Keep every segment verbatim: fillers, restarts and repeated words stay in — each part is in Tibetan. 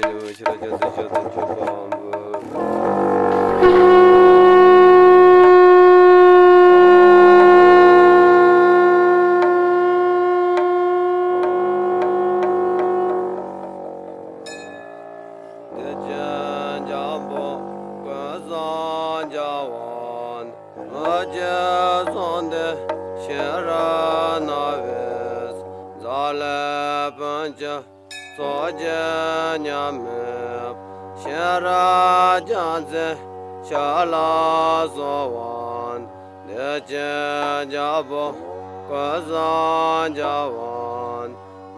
ཤེས་རབ་རྒྱལ་མཚན་ཤེས་རབ་ཆོས་དཔལ་དབང་པོ། བདེ་ཆེན་རྒྱལ་པོ་ཀུན་བཟང་རྒྱལ་བ། མི་བསྐྱོད་གསུང་ལྡན་ཤེས་རབ་སྣང་བའི། མཛའ་ལས་སྤུན་གྱི་ཚོགས་ཀྱིས་མཉམ་མེད། ཤེས་རབ་རྒྱལ་མཚན་ཞལ་ལ་གསོལ་བ། བདེ་ཆེན་རྒྱལ་པོ་ཀུན་བཟང་རྒྱལ་བ།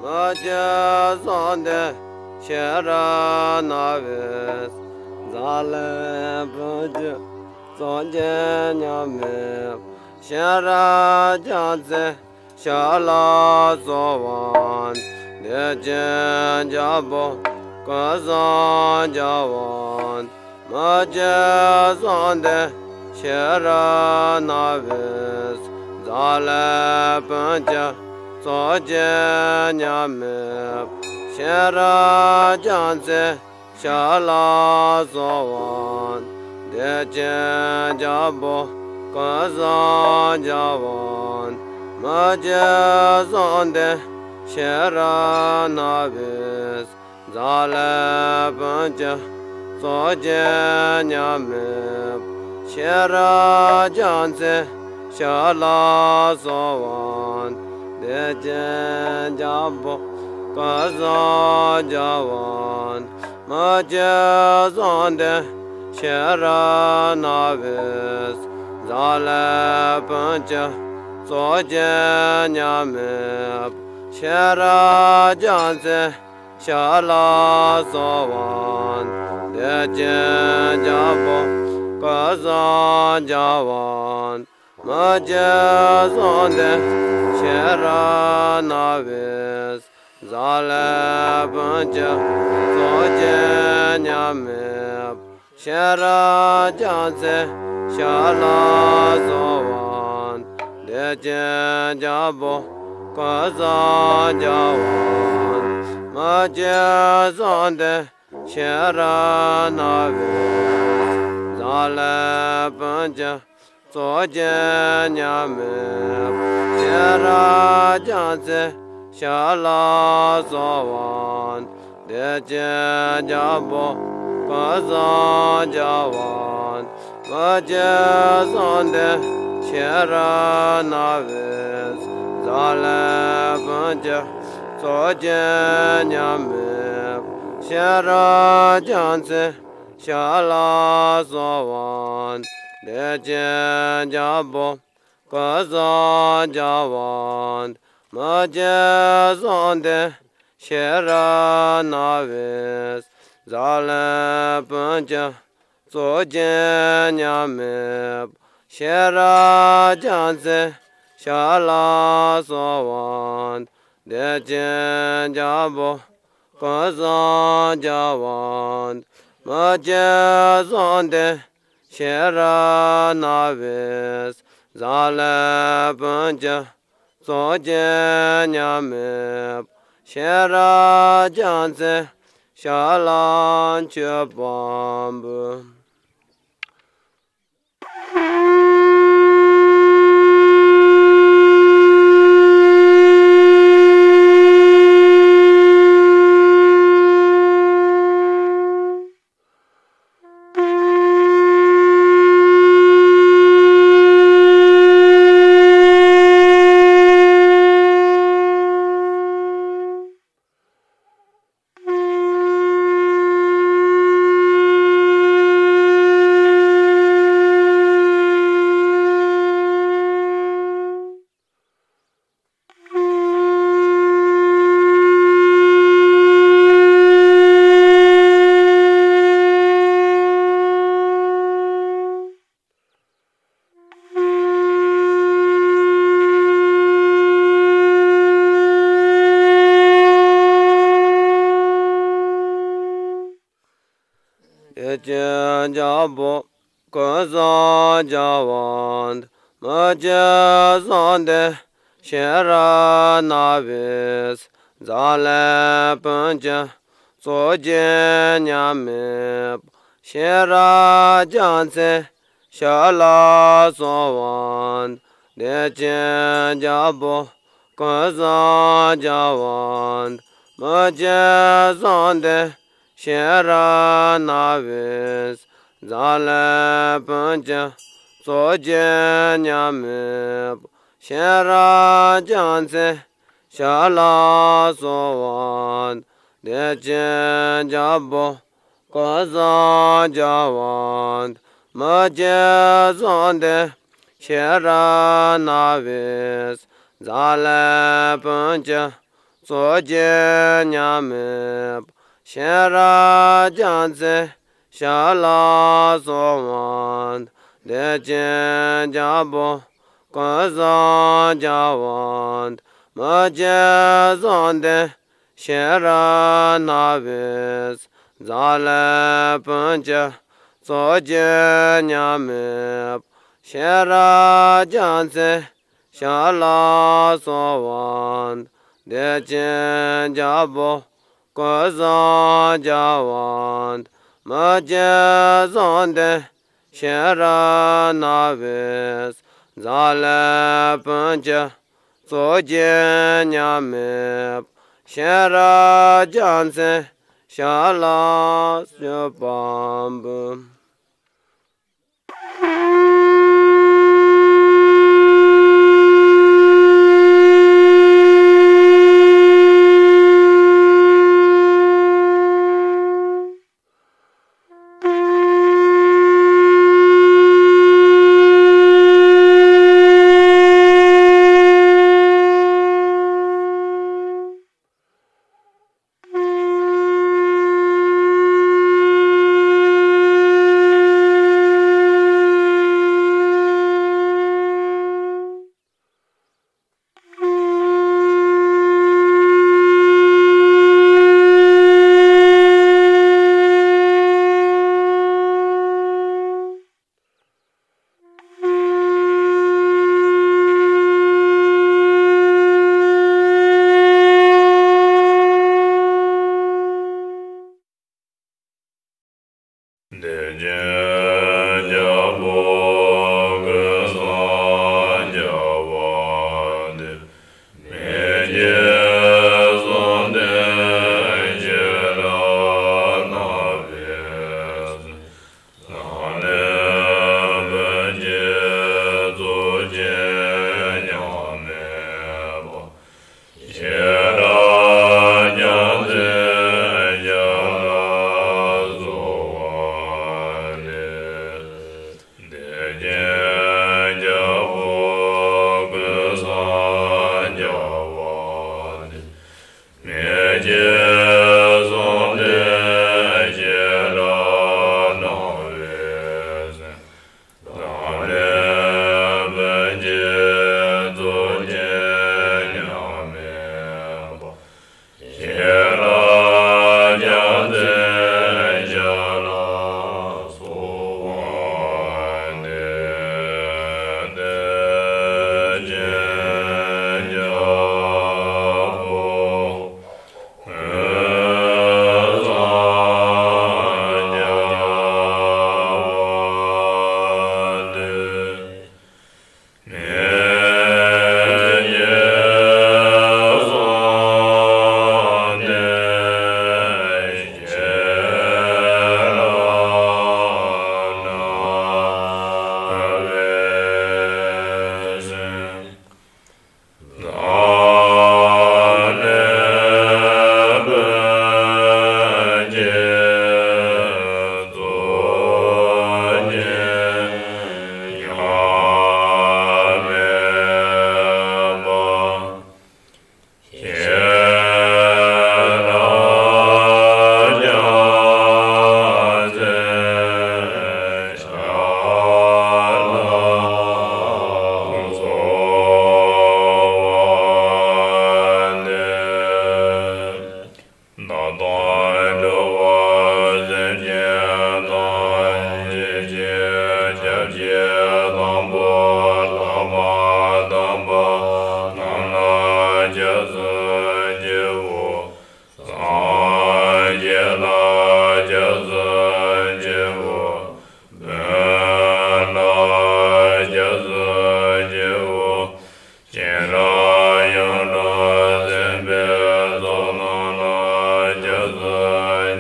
མི་བསྐྱོད་གསུང་ལྡན་ཤེས་རབ་སྣང་བའི། མཛའ་ལས་སྤུན་གྱི་ཚོགས་ཀྱིས་མཉམ་མེད། ཤེས་རབ་རྒྱལ་མཚན་ཞལ་ལ་གསོལ་བ། བདེ་ཆེན་རྒྱལ་པོ་ཀུན་བཟང་རྒྱལ་བ། མི་བསྐྱོད་གསུང་ལྡན་ཤེས་རབ་སྣང་བའི། མཛའ་ལས་སྤུན་གྱི་ཚོགས་ཀྱིས་མཉམ་མེད། ཤེས་རབ་རྒྱལ་མཚན་ཞལ་ལ་གསོལ་བ། བདེ་ཆེན་རྒྱལ་པོ་ཀུན་བཟང་རྒྱལ་བ། མི་བསྐྱོད་གསུང་ལྡན་ཤེས་རབ་སྣང་བའི། མཛའ་ལས་སྤུན་གྱི་ཚོགས་ཀྱིས་མཉམ་མེད། ཤེས་རབ་རྒྱལ་མཚན་ཞལ་ལ་གསོལ་བ། བདེ་ཆེན་རྒྱལ་པོ་ཀུན་བཟང་རྒྱལ་བ། མི་བསྐྱོད་གསུང་ལྡན་ཤེས་རབ་སྣང་བའི། མཛའ་ལས་སྤུན་གྱི་ཚོགས་ཀྱིས་མཉམ་མེད། ཤེས་རབ་རྒྱལ་མཚན་ཞལ་ལ་གསོལ་བ། བདེ་ཆེན་རྒྱལ་པོ་ཀུན་བཟང་རྒྱལ་བ། མི་བསྐྱོད་གསུང་ལྡན་ཤེས་རབ་སྣང་བའི། མཛའ་ལས་སྤུན་གྱི་ཚོགས་ཀྱིས་མཉམ་མེད། ཤེས་རབ་རྒྱལ་མཚན་ཞལ་ལ་གསོལ་བ། བདེ་ཆེན་རྒྱལ་པོ་ཀུན་བཟང་རྒྱལ་བ། མི་བསྐྱོད་གསུང་ལྡན་ཤེས་རབ་སྣང་བའི། མཛའ་ལས་སྤུན་གྱི་ཚོགས་ཀྱིས་མཉམ་མེད། ཤེས་རབ་རྒྱལ་མཚན་ཞལ་ལ་གསོལ་བ། བདེ་ཆེན་རྒྱལ་པོ་ཀུན་བཟང་རྒྱལ་བ། མི་བསྐྱོད་གསུང་ལྡན་ཤེས་རབ་སྣང་བའི། མཛའ་ལས་སྤུན་གྱི་ཚོགས་ཀྱིས་མཉམ་མེད། ཤེས་རབ་རྒྱལ་མཚན་ཞལ་ལ་གསོལ་བ། བདེ་ཆེན་རྒྱལ་པོ་ཀུན་བཟང་རྒྱལ་བ། མི་བསྐྱོད་གསུང་ལྡན་ཤེས་རབ་སྣང་བའི། མཛའ་ལས་སྤུན་གྱི་ཚོགས་ཀྱིས་མཉམ་མེད། ཤེས་རབ་རྒྱལ་མཚན་ཞལ་ལ་གསོལ་བ། བདེ་ཆེན་རྒྱལ་པོ་ཀུན་བཟང་རྒྱལ་བ། མི་བསྐྱོད་གསུང་ལྡན་ཤེས་རབ་སྣང་བའི། མཛའ་ལས་སྤུན་གྱི་ཚོགས་ཀྱིས་མཉམ་མེད། ཤེས་རབ་རྒྱལ་མཚན་ཞལ་ལ་མཆོད་པ་འབུལ། བདེ་ཆེན་རྒྱལ་པོ་ཀུན་བཟང་རྒྱལ་བ། མི་བསྐྱོད་གསུང་ལྡན་ཤེས་རབ་སྣང་བའི། མཛའ་ལས་སྤུན་གྱི་ རྫོགས་བྱེད་མཉམ་མེད་པ། ཤེས་རབ་རྒྱལ་མཚན་ཞབས་ལ་གསོལ་བ། བདེ་ཆེན་རྒྱལ་པོ་ཀུན་བཟང་རྒྱལ་བ། མི་བརྗེད་གསུང་ལྡན་ཤེས་རབ་སྣང་བའི། མཛངས་བླུན་བོན་གྱི་རྫོགས་བྱེད་མཉམ་མེད་པ། ཤེས་རབ་རྒྱལ་མཚན་ཞབས་ལ་གསོལ་བ། བདེ་ཆེན་རྒྱལ་པོ་ཀུན་བཟང་རྒྱལ་བ། མི་བརྗེད་གསུང་ལྡན་ཤེས་རབ་སྣང་བའི། མཛངས་བླུན་བོན་གྱི་རྫོགས་བྱེད་མཉམ་མེད་པ། ཤེས་རབ་རྒྱལ་མཚན་ཞབས་ལ་གསོལ་བ། བདེ་ཆེན་རྒྱལ་པོ་ཀུན་བཟང་རྒྱལ་བ། མི་བརྗེད་གསུང་ལྡན་ཤེས་རབ་སྣང་བའི། མཛངས་བླུན་བོན་གྱི་རྫོགས་བྱེད་མཉམ་མེད་པ། ཤེས་རབ་རྒྱལ་མཚན་ཞབས་ལ་གསོལ་བ། བདེ་ཆེན་རྒྱལ་པོ་ཀུན་བཟང་རྒྱལ་བ། མི་བརྗེད་གསུང་ལྡན་ཤེས་རབ་སྣང་བའི། མཛངས་བླུན་བོན་གྱི་རྫོགས་བྱེད་མཉམ་མེད་པ། ཤེས་རབ་རྒྱལ་མཚན་ཞབས་ལ་གསོལ་བ་འབུལ།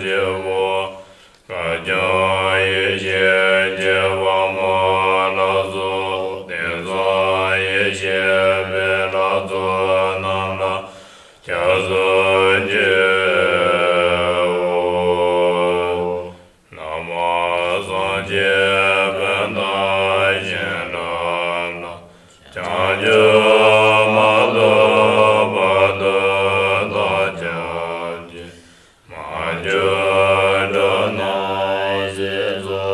སྐྱེས་བུ། དགའ་སྐྱོ་ཡེ་ཤེས་སྐྱེ་བ་མ་ལ་སོགས། དེང་སང་ཡེ་ཤེས་པའི་ལྷ་ཚོགས་རྣམས་ལ་སྐྱབས་སུ་མཆིའོ། ན་མོ་སངས་རྒྱས་དཔལ་དང་བྱིན་རླབས་ལ། བྱང་ཆུབ་མ་ཐོབ་བར་དུ་བདག་སྐྱབས་མཆི། མ་གྱུར་འགྲོ་ན་སྲིད་མཚོ་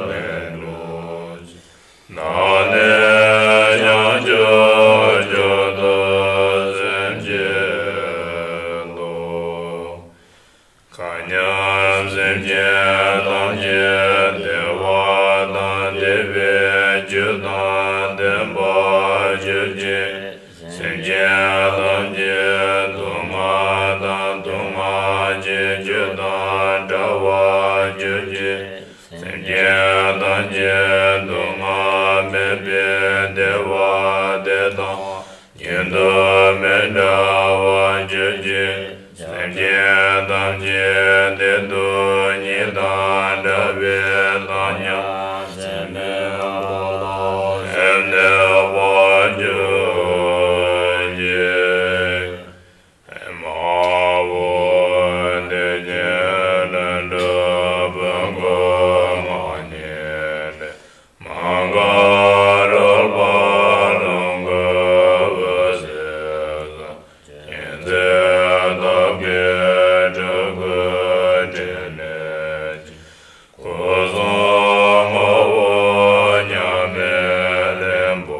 ལས་སྒྲོལ་ཅིག། བདག་ནི་བྱང་ཆུབ་མཆོག་ཏུ་སེམས་བསྐྱེད་དོ། མཁའ་མཉམ་སེམས་ཅན་ཐམས་ཅད་བདེ་བ་དང་བདེ་བའི་རྒྱུ་དང་ལྡན་པར་གྱུར་ཅིག། སེམས་ཅན་ཐམས་ཅད་སྡུག་བསྔལ་དང་སྡུག་བསྔལ་གྱི་རྒྱུ་དང་བྲལ་བར་གྱུར་ཅིག། སེམས་ཅན་ཐམས་ཅད་སྡུག་བསྔལ་མེད་པའི་བདེ་བ་དེ་དང་། ཉིད་དུ་མི་འབྲལ་བར་གྱུར་ཅིག། སེམས་ཅན་ཐམས་ཅད་བདེ་སྡུག་གཉིས་དང་བྲལ་བའི་བདག་ཉིད་སེམས་མེད་པ་ལ་སེམས་གནས་པར་གྱུར་ཅིག། ཨེ་མ་ཧོ། དེ་ནས་ལྷུན་གྲུབ་ཀུན་བསྔོ་ཉེར་ལེན། མ་འགགས་རོལ་པ་ལོངས་སྐུ་འོད་ཟེར་ཟང་། མཁྱེན་བརྩེ་ཐབས་མཁས་སྤྲུལ་སྐུའི་ཕྲིན་ལས་ཀྱིས། སྐུ་གསུམ་ངོ་བོ་མཉམ་མེད་ལྷུན་པོ་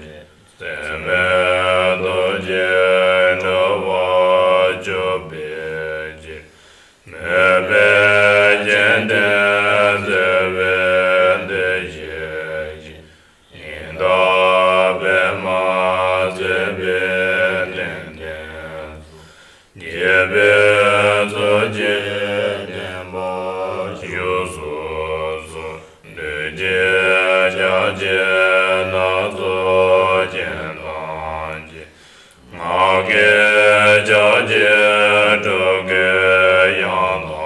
ཆེ། འཛད་མེད་རྡོ་རྗེ་འགྲོ་བ་སྐྱོབ་པའི་ཕྱིར། མོས་པས་སྤྱན་འདྲེན་མཛད་པའི་བདེ་གཤེགས་ཀྱིས། ཉི་ཟླ་པདྨ་བརྩེགས་པའི་སྟེང་འདྲེན་སོང་། དགྱེས་པའི་ཚོགས་ཀྱིས་བརྟན་པར་བཞུགས་སུ་གསོལ། ལུས་ཀྱི་ཕྱག་རྒྱའི་སྣ་ཚོགས་རྒྱན་དང་བཅས། ངག་གི་ཕྱག་རྒྱའི་སྒྲོག་གི་དབྱངས་དང་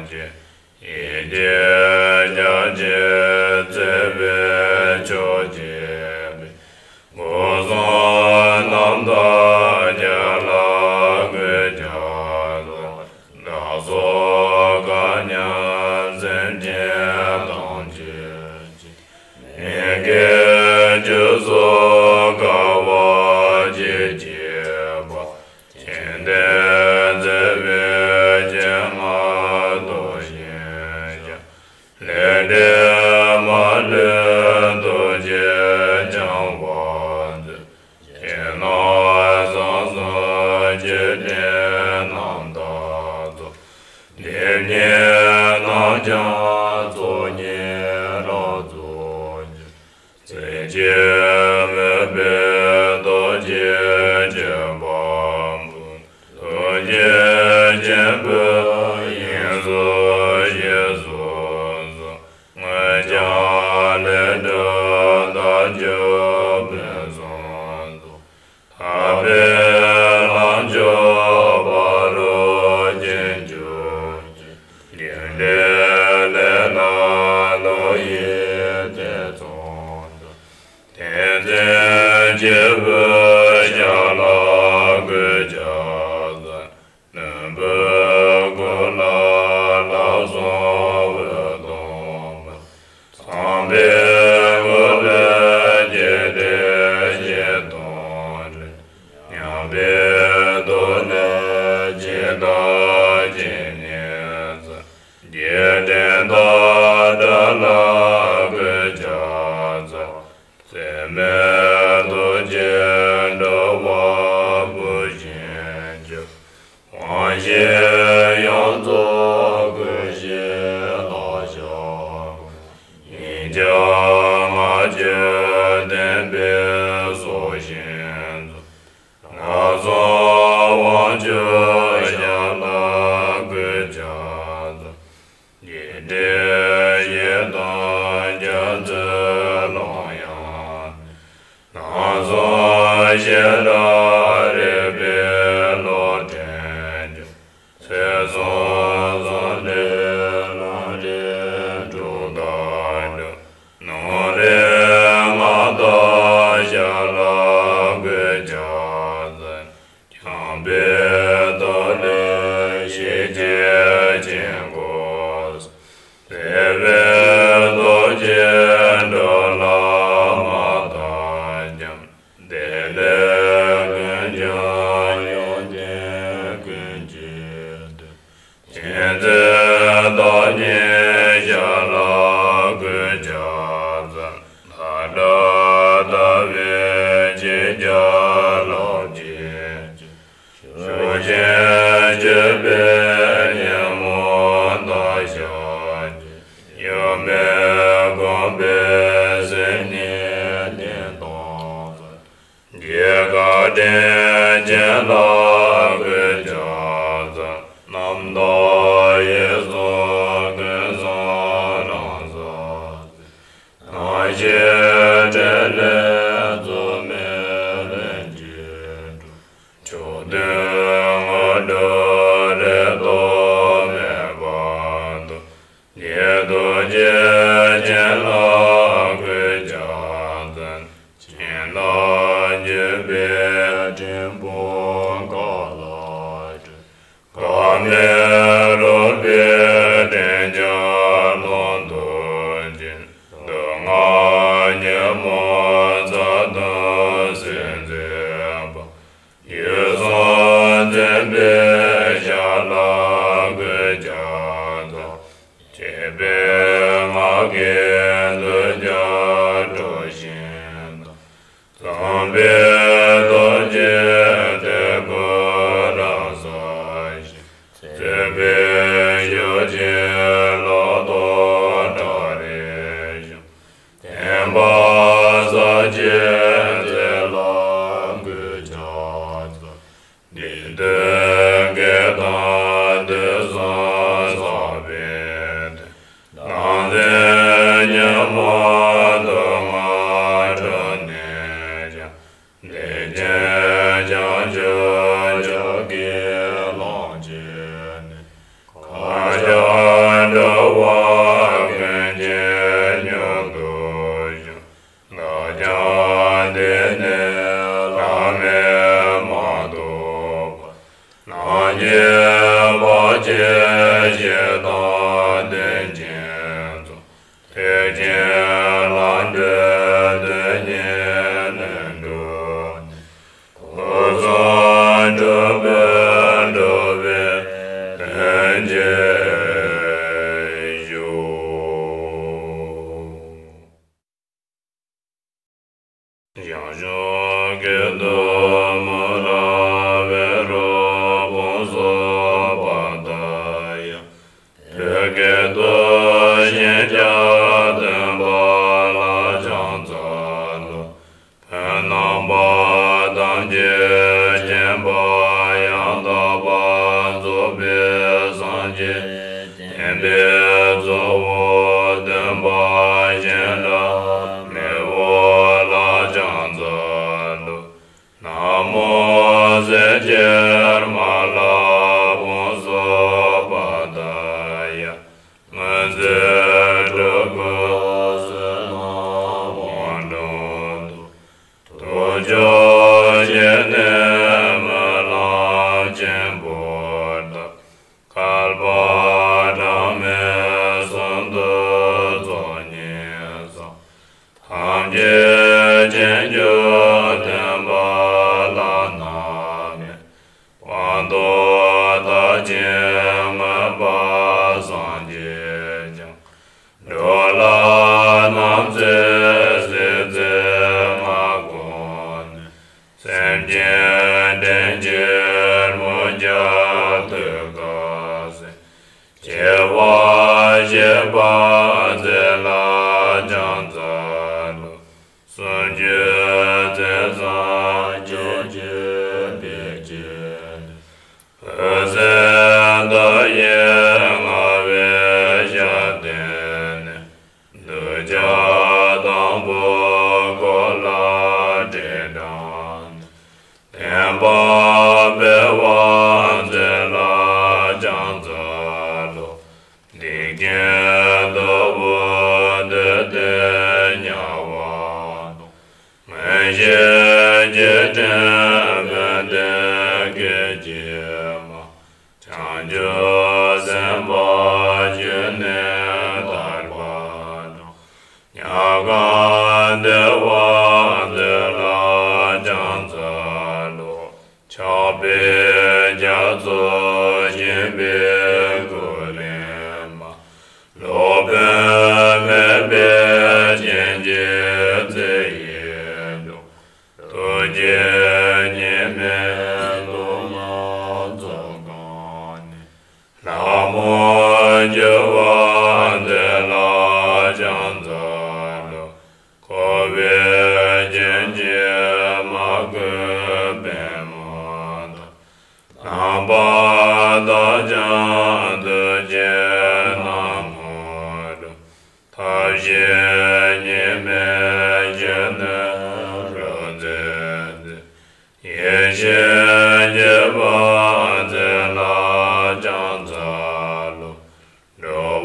བཅས། ཡིད་ཀྱི་ཕྱག་རྒྱའི་བརྩེ་བའི་མཆོག་ཅེས་པས། སྐུ་གསུམ་རྣམ་དག་རྒྱ་ལ་གུས་ཕྱག་འཚལ། བདག་སོགས་མཁའ་མཉམ་སེམས་ཅན་ཐམས་ཅད་ཀྱི། མི་དགེ་བཅུ་སོགས་དགའ་བ་བརྗིད་ཆེས་པ། མཁྱེན་ལྡན་མཛད་པའི་སྤྱན་སྔར་བསྟོད་ཞིང་སྐྱབས། ལས་འབྲས་མ་ལུས་ཐུགས་རྗེས་བསྐྱངས་པར་མཛོད། ཕྱི་ནང་གསང་གསུམ་ཆོས་སྤྲུལ་རྣམ་དག་ཚོགས། སྒྲིབ་གཉིས་རྣམ་སྦྱངས་ཚོགས་གཉིས་ལ་རྫོགས་ཕྱིར། གཟི་བརྗིད་མོས་པའི་རྡོ་རྗེ་ལྗོན་པ་འབུམ། ཐུགས་རྗེ་ཆེན་པོའི་དབྱིངས་སུ་གཤེགས་སུ་གསོལ། མངོན་བྱང་ལས་སྒྲིབ་དག་སྒྲིབ་ཕུན་སུམ་ཚོགས། ཐར་པའི་ལམ་མཆོག་ཕ་རོལ་ཕྱིན་བཅུ་སྐྱེས། རྒྱུ་འབྲས་ལས་ལ་བློ་ཡིས་ཐེ་ཚོམ་དག། དེང་འཛིན་སྐྱེས་བུའི་ཞབས་ལ་གུས་ཕྱག་འཚལ། ལྷུན་པོའི་སྐུ་ལ་ལྷག་བསམ་འོད་སྟོང་པ། ཚངས་པའི་མགུལ་ལས་སྐྱེས་ཏེ་བཞད་དོ་འདྲ། མཉམ་པའི་ཐོག་ནས་ཇི་ལྟ་ཇི་སྙེད་འཚལ། རྒྱས་འབྲིང་དང་སྒྲ་ལ་གུས་ཕྱག་འཚལ། འཛད་མེད་རྡོ་རྗེ་འགྲོ་བ་སྐུ་བཞིན་སྐྱོབ། དབང་ཞིང་ཡོངས་རྫོགས་བསྐུལ་ཞིང་བསླབ་བྱ་སྒོམ། ཉིན་བརྒྱ་ལྔ་བཅུ་བསྟན་པའི་སྲོག་ཤིང་འཚོ། ལྷག་བསམ་དབང་ཕྱུག་ཞབས་ལ་གུས་ཕྱག་འཚལ། རྒྱས་འབྲིང་བཞི་དང་རྒྱ་མཚོའི་ཀློང་ཡངས་ནས། ལམ་གསུམ་ཞི་དྲག་རིག་པའི་བློ་གྲོས་སྐྱོང་། ཚེ་གསུམ་ པའི་ངག་གིས་གདུལ་བྱ་སྒྲོལ་ཞིང་དང་། འཛོམས་པའི་ཐུགས་རྗེས་དེ་ཀུན་རབ་གསལ་ཞིང་། བརྩེ་བའི་ཞུ་རྗེས་ལོ་ཏོག་བཀྲ་རེ་ཤོག། བསྟན་པ་གསར་བརྗེའི་རྩེ་ལ་འགོད་ཕྱག་འཚལ། དེང་དུས་དགེ་དང་དུས་གསུམ་བསགས་པའི་དོན། བདག་འཛིན་ཉོན་མོངས་དུག་ལྔ་བསྒྲལ་ནས་ཀྱང་། བདེ་ཆེན་བྱང་ཆུབ་མཆོག་གི་ལམ་བྱོན་ནས། བཀའ་ཕྱག་འགྲོ་བ་ཀུན་གྱི་མྱུར་དུ་ཤོག། བདག་ཀྱང་འདི་ནས་བླ་མེད་མ་ཐོབ་པར། ལམ་གྱི་བར་ཆད་ཞི་དང་དོན་ཆེན་ཚོགས། ཐེག་ཆེན་ལམ་འགྲོ་དོན་གཉེར་ལས་འགྲོ་ནས། སྐུ་གསུམ་འགྲུབ་པའི་འགྲོ་བའི་དོན་ཆེན་ཞུ། ཞང་ཞུང་སྐད་དུ་མོ་ར་བེ་རོ་བོང་སོ་པ་ཏ་ཡ། བོད་སྐད་དུ་ཞིང་སྐྱ་སྟོན་པ་ལ་ཕྱག་འཚལ་ལོ། བོད་ནང་པ་དམ་ཆོས་མཁྱེན་པ་ཡང་དག་པར་རྫོགས་པའི་སངས་རྒྱས་བསྟན་པའི་གཙོ་བོ་སྟོན་པ་གཞན་ལ་མི་བོ་ལ་ཕྱག་འཚལ་ལོ། ན་མོ་སེར་སྐྱའི་མ་ལ་བོང་སོ་པ་ཏ་ཡ། སྔོན་ཚེ་སྤྲུལ་སྐུ་བསོད་ནམས་དབང་དྲུག་ཏུ། ཐུགས་མཆོག་བཞེས་ནས་སྨོན་ལམ་ཆེན་པོ་བཏབ། བསྐལ་པ་གྲངས་མེད་གསུམ་དུ་ཚོགས་གཉིས་བསགས། ཐམས་ཅད་བྱང་ཆུབ་སྟོན་པ་བླ་ན་མེད། དཔལ་རྡོར་དར་ཅན་མངོན་པར་སངས་རྒྱས་ཀྱང་། འགྲོ་ལ་རྣམ་འཚེ་སྲིད་རྩེར་མ་བཀོད་ནས། སེམས་ཅན་དྲིན་ཆེན་མུ་ཁྱུད་ཐོད་དཀར་སེང་། སྐྱེ་བ་བཞི་པ་མཛད་ལ་ཕྱག་འཚལ་ལོ། སུམ་ཅུ་རྩེ་གཙང་ཕྱོགས་བཅུའི་བེ་ཅོན་ནས། འོད་ཟེར་མདའ་ཡི་རྔ་བའི་ཞབས་བརྟན་ནས། གདུལ་བྱ་དང་པོ་འཁོར་ལ་འདྲེན་དྲངས་ནས། བསྟན་པ་འཕེལ་བར་མཛད་ལ་ཕྱག་འཚལ་ལོ། འདི་ཀུན་ཐོབ་པོ་འདོད་དེ་དམྱལ་བ་དང་། མངོན་ཤེས་ཀྱི་སྤྲིན་ཕུང་དེ་གོས་ཀྱིས་མ། བྱང་ཆུབ་སེམས་དཔའ་ཁྱོད་ནི་ཐར་པ་དང་། དམྱལ་ཁམས་བདེ་བ་འདོད་ལ་ཕྱག་འཚལ་ལོ། ཆགས་པའི་རྒྱ་མཚོ་འཆིང་བའི་སྐུ་ལས་མ། སློབ་དཔོན་མོས་པའི་སྤྱན་གྱིས་བརྩེ་ཡི་འཇོམས། ཐུགས་རྗེ་གཉིས་མེད་རྡོ་རྗེ་ཚོགས་བསྐོར་ནས། ལྷ་མོ་འགྱུར་བ་མཛད་ལ་ཕྱག་འཚལ་ལོ། འཁོར་བའི་རྒྱན་གྱིས་མ་གོས་པད་མོ་དང་། རྣམ་པར་དག་ཀྱང་ཐུགས་རྗེའི་སྣང་ངོར་འགྲོ། ཐབས་ཤེས་གཉིས་མེད་ཀྱི་ནུས་རབ་མཛད་དེ། ཡེ་ཤེས་ཀྱི་དཔལ་མཛད་ལ་ཕྱག་འཚལ་ལོ། འགྲོ་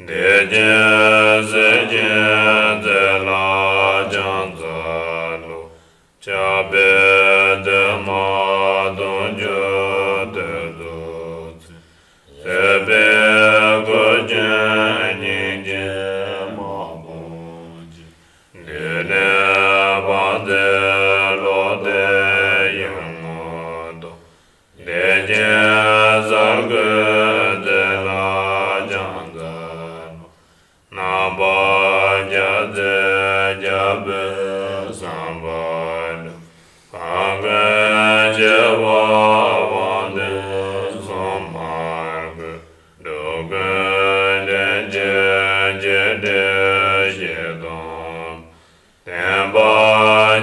དེ་བཞིན་གཟི་བརྗིད་མཛད་ལ་ཕྱག་འཚལ་ལོ། ཕྱག་འཕེལ་བདུད་དམག་དུང་འཇུག་དེ་རྫོགས་ཚེ། སྲིད་པའི་སྐུ་ཅན་སྙིང་རྗེ་མ་སྤངས་ཀྱིས། བདུད་ལས་བང་མཛད་ལོག་སྟེ་ཡར་ངོ་ཐོག་དེ་བཞིན་གསེར་སྐུ་མཛད་ལ་ཕྱག་འཚལ་ལོ། རྣམ་པར་རྒྱལ་མཚན་རྒྱལ་པོའི་བསམ་པ་ལ། གང་ཀུན་བྱེ་བ་དབང་ལྡན་སྲུང་མར་བསྐོས། འགྲོ་ཀུན་དྲིན་ཆེན་རྗེས་དྲན་ཞིང་དང་། བསྟན་པ་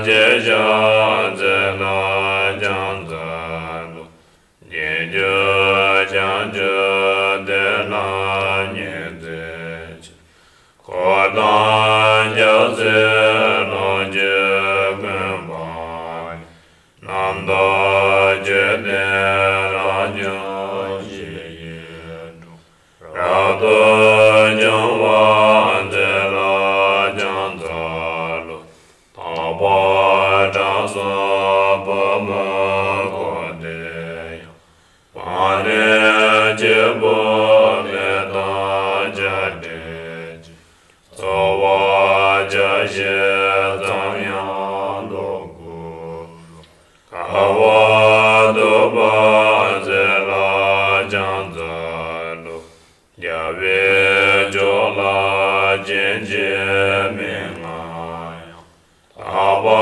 ཆེ་བཞག་མཛད་ལ་ཕྱག་འཚལ་ལོ། རྗེས་འཇུག་བྱང་ཆུབ་བདེ་ལ་ཉེར་འཚེ་ཕྱིར། འཁོར་དང་རྒྱལ་སྲིད་ལོངས་སྤྱོད་ཀུན་སྤངས་ནས། རྣམ་དག་ཆོས་བསྟན་རབ་འབྱམས་ཞི་བའི་འབྲུག་རབ་ཏུ་བྱུང་བ་མཛད་ལ་ཕྱག་འཚལ་ལོ། དག་པ་དྲང་སྲོང་བུ་མོ་འཁོར་འདས་ཡང་། བར་གནས་སྐྱེས་བུ་མེད་དང་བྱ་བྲལ་གྱི། འཚོ་བ་བྱ་བྱེད་ཙམ་ཡང་བློ་ཁོག་རུ། དགའ་བ་ཐོབ་པར་མཛད་ལ་ཕྱག་འཚལ་ལོ། རྒྱལ་བའི་མཆོག་ལ་སྦྱིན་བྱེད་མན་ངག་ཡང་། དག་པར་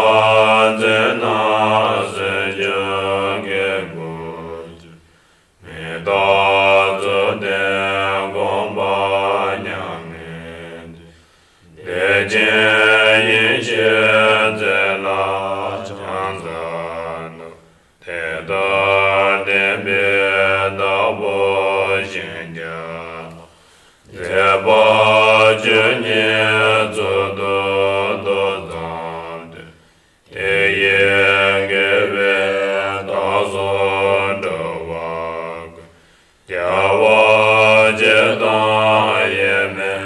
འཛིན་ན་སེམས་ཅན་སྐྱེ་དགུའི་རྒྱུ། མི་རྟག་རྩོད་ལྡན་དགོངས་པ་མྱ་ངན་འདས། བདེ་ཆེན་ཡེ་ཤེས་མཛད་ལ་ཕྱག་འཚལ་ལོ། དེ་ལྟར་བསྟན་པའི་བདག་པོ་ཞིང་རྒྱ་ལ། མཛད་པ་ཆོས་ཉིད་ཚུལ་དུ་ཏོག་ཙམ་སྟོན། དེ་ཡི་དགེ་བས་བདག་སོགས་འགྲོ་བ་ཀུན། རྒྱལ་བ་སྤྱི་དང་དབྱེར་མེད་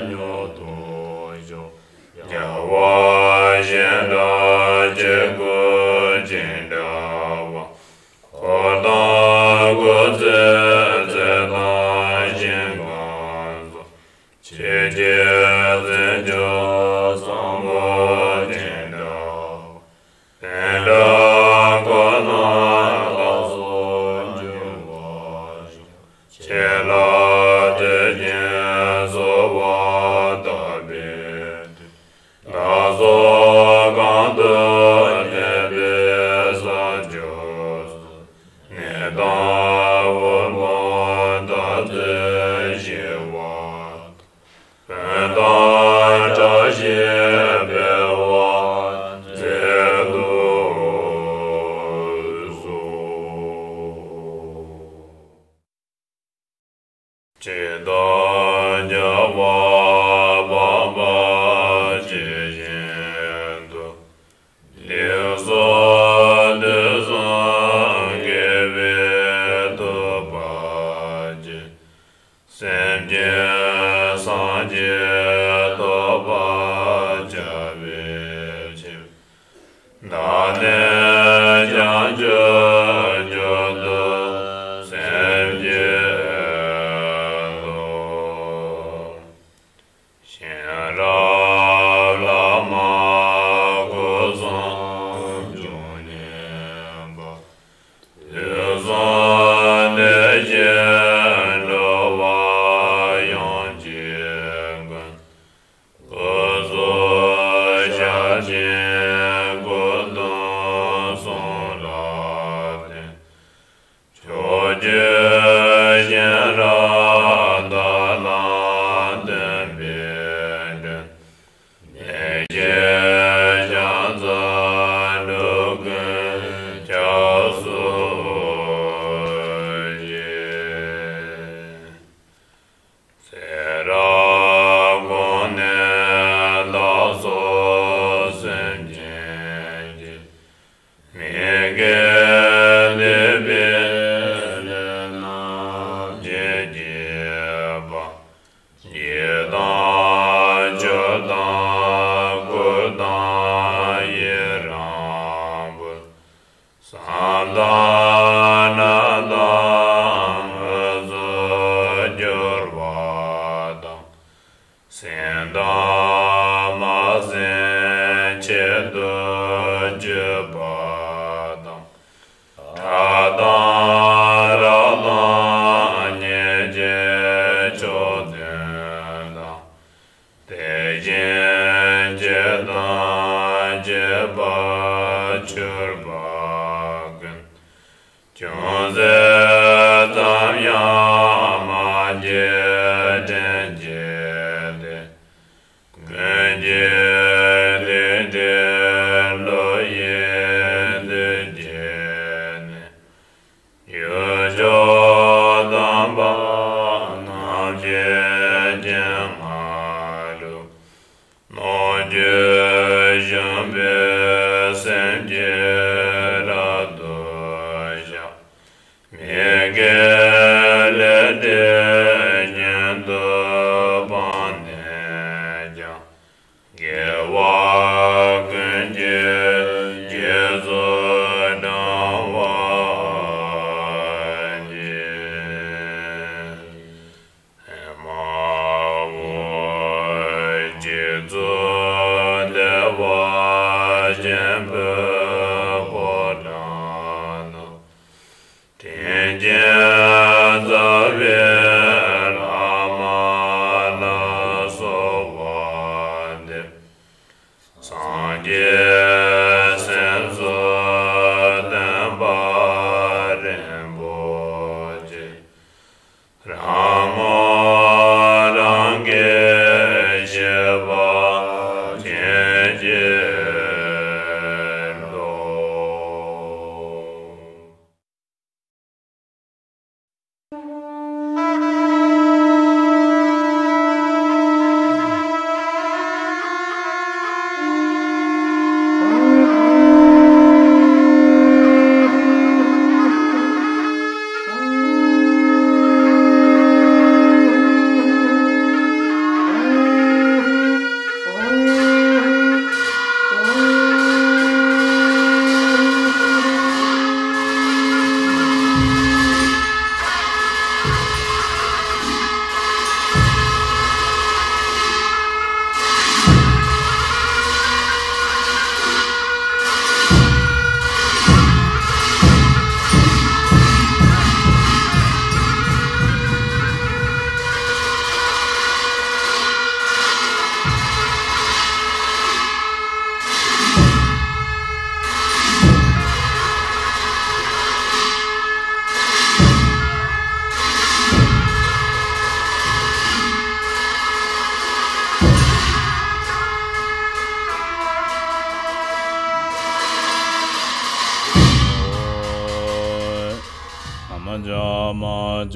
མྱུར་དུ་ཤོག་རྒྱལ་བ་གཞན་དག་ཆོས་སྐུ་ཅི་འདྲ་བ། འཁོར་དང་སྐུ་ཚེའི་ཚད་དང་ཞིང་ཁམས་སོགས། ཆོས་ཀྱི་ཚེ་སྦྱོར་བཟང་པོ་ཅི་འདྲ་བ། དེ་འདྲ་ཁོ་ན་ལ་སོགས་འབྱུང་བར་ཤོག་ཆོས་ལ་དད་ཅིང་གསོལ་བ་བཏབ་པའི་མཐུས། བདག་སོགས་གང་དུ་གནས་པའི་ས་ཕྱོགས་སུ། ནད་དང་དབུལ་ཕོངས་མཐའ་ཚུན་ཞི་བ་དང་། ཕན་དང་བཀྲ་ཤིས་འཕེལ་བར་མཛད་དུ་གསོལ། ཇི་ལྟར་རྒྱལ་བ་དམ་པ་ཇི་བཞིན་དུ། ལེགས་སོ། དུས་གསུམ་དགེ་བའི་ཐུབ་པ་ཅན། སེམས་ཅན་སངས་རྒྱས་ ཟིན་དང་མ་ཟིན་ཆེད་དུ་བརྗོད་པ་དང་། ཕྲ་དང་རགས་དང་སྙེད་ཀྱི་ཕྱོགས་བདུན་དང་། དེ་བཞིན་བྱེད་དང་བྱེད་པར་གྱུར་པ་ཀུན། ཅུང་ཟད་ཙམ་ཡང་མ་སྐྱེས་དྲན་བྱེད་དེ། ཀུན་གྱི་ལུས་འབྲེལ་བློ་ཡི་འདུ་བྱེད་ནི། ཡུལ་ཕྱོགས་དམ་པ་རྣམ་ཤེས་ཅན་ལྔ་ལུ། ནོར་རྒྱུ་ཞུམ་པའི་སེམས་ཀྱིས་རབ་ཏུ་བཤགས། མི་དགེ་ལས་འབྲས་ཉིད་དུ་སྤངས་ནས་ཀྱང་། དགེ་བ་ཀུན་གྱི་རྗེས་སུ་འབྲང་བར་བགྱི། ཨེ་མ་ཧོ། རྗེ་བཙུན་བདེ་བ་ཆེན་པོའི་ཕོ་བྲང་དུ། དྲིན་ཅན་རྩ་བའི་བླ་མ་ལ་གསོལ་བ་འདེབས། སངས་རྒྱས་སེམས་སུ་བསྟན་པ་རིན་པོ་ཆེ། རང་ངོ་རང་གིས་ཤེས་པ་ཅན་གྱི་བློ། ཨ་མ་ཇ་མ་ཇ།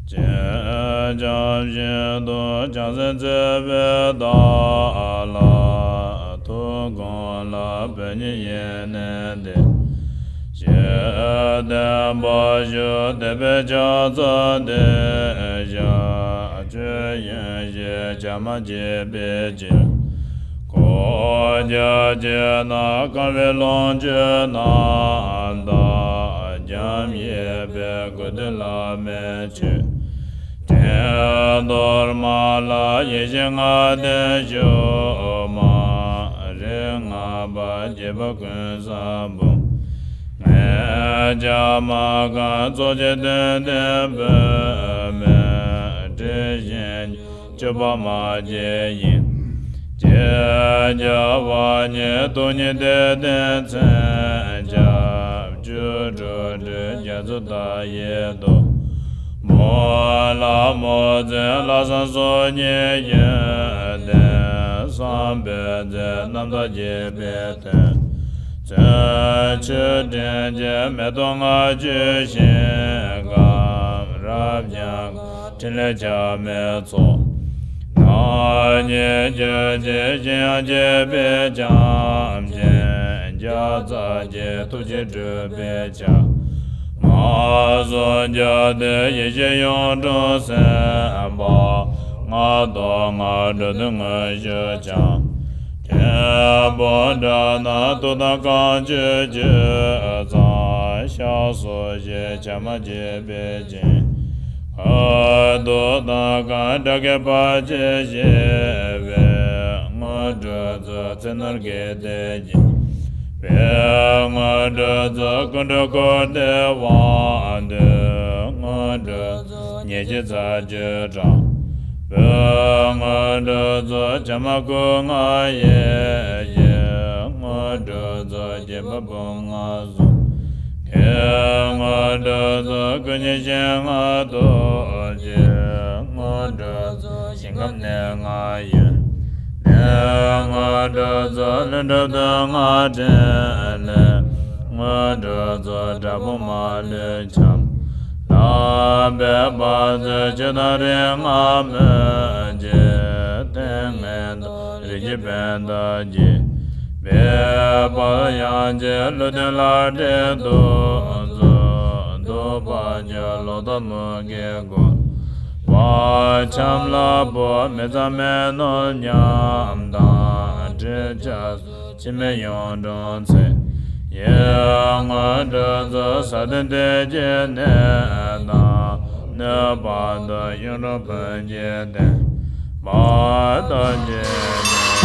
ཅེས་བྱམས་ཤིང་དུ་བྱང་སེམས་བརྩེ་བའི་བདག་ལ། ཐུགས་དགོངས་ལ་བོས་ཉིད་ཡེ་ནས་ཏེ། ཞེས་བསྟན་པ་ཞུ། དད་པས་ཕྱག་འཚལ་ཏེ་བཞག་ཆོས་དབྱིངས་ཞེས་བྱ་མ་བརྗེད་པའི་ཕྱིར། གོ་བརྒྱ་བྱས་ན་བསྐལ་པའི་ལོངས་སྤྱོད་རྣམས་དང་། འཇམ་ཡེ་བའི་དགོས་འདོད་བླ་མེད་ཆོས། དྲན་རྡོར་མ་ལ་ཡེ་ཤེས་ལྔ་ལྡན་བཞུགས་མ། རིགས་ལྔ་པ་རྒྱས་པ་ཀུན་བཟང་པོ། ངེས་ཀྱང་མ་གང་ཚོགས་ཀྱི་དོན་ལྡན་པའི་མེ། དྲི་ཞིམ་སྤྱོད་པ་མ་སྐྱེས་དབྱིངས། ཀྱེ་རྒྱལ་བ་ཉིད་སྟོང་ཉིད་དེ་སྟེང་མཚན་ཆ་བཅུ་དྲུག་སྤྲུལ་རྒྱ་མཚོ་མཐའ་ཡས་སྟོབས། མོ་ལ་མོ་མཛད་ལྷ་བསངས་སོ་གཉིས་ཀྱི་གདན། བསམ་པའི་རྫས་རྣམ་དག་བགྱིས་པའི་དོན། མཚོན་ཆུ་སྤྲིན་གྱི་མེ་ཏོག་ལྔ་བཅུ་ཞིང་ཁམས། རབ་འབྱམས་ཕྲིན་ལས་ཆགས་མེད་ཚོགས། ནག་ཉེས་གྱུར་ཅིང་གཞན་ཡང་བྱེད་པའི་བྱམས་ཆེན། བརྒྱ་རྩ་བརྒྱད་ཐུགས་རྗེས་སྒྲུབ་པའི་ཕྱག། མ་སུ་བརྒྱ་སྟེ་ཡེ་ཤེས་གཡུང་དྲུང་སེམས་དཔའ། ལྔ་སྟོང་ལྔ་འགྲོ་དོན་དངོས་གཞིར་འཆང་། ཐེག་པ་དགྲ་རྣམས་དུག་དང་རྐང་བཅུ་ཅི་ཙམ། བཤགས་སོ་ཞེས་བྱ་མ་བརྗེད་པའི་ཕྱིར། ཨ་རྡོ་དང་གང་དགྲ་བགེགས་བར་ཆད་ཞི་བའི། དངོས་གྲུབ་སྩོལ་ཚེ་ནོར་གྱི་དལ་གྱིས་འབེབས། དངོས་གྲུབ་སྩོལ་ཀུན་འགྲོ་འཁོར་འདས་དབང་སྡུད། དངོས་གྲུབ་སྩོལ་ཉེས་བྱས་ཚར་གཅོད་དྲག་པོའི། དངོས་གྲུབ་སྩོལ་བྱད་མ་ཁུ་ལྔ་ཡི་གེ། དངོས་གྲུབ་སྩོལ་བརྒྱད་པ་འབུམ་ལྔ་གསུམ་གྱི། དངོས་གྲུབ་སྩོལ་སྐུ་གཉིས་ཞལ་ལྔ་རྡོ་རྗེ། དངོས་གྲུབ་སྩོལ་ཞིང་ཁམས་གནས་ལྔ་ཡི་གནས། དངོས་གྲུབ་སྩོལ་ལྷུན་གྲུབ་སྟོང་ལྔ་ཕྲིན་ལས། དངོས་གྲུབ་སྩོལ་དྲག་པོ་མ་ལུས་འཁྱམས། ལག་པའི་བ་ཚོད་ཆོས་དང་རིགས་ལྔ་སྨོས་ཅི། ཏིང་ངེ་འཛིན་རིགས་ཀྱི་ཕན་བཏགས་ཀྱིས། འབེབས་པ་ཡང་ཅིན་ཀླུ་གདོན་ལྷ་འདྲེ་གདོན་གཟུགས། གདུག་པ་ཅན་ལོག་ལྟ་མུ་གེ་སྒོམ་པ། འཁྱམས་ལ་ཕོག་མི་གཙང་མི་ནོར་ཉམས་དང་། འདྲེ་ཆགས་སོགས་འཆི་མེད་གཡུང་དྲུང་ཚེ་ཡི། དངོས་གྲུབ་སྩོལ་ས་སྟེང་དེ་ཀྱི་གནས་དང་། གནོད་པ་དང་གཡུང་དྲུང་བོན་གྱི་བསྟན་པ་དང་བཅས་ཏེ།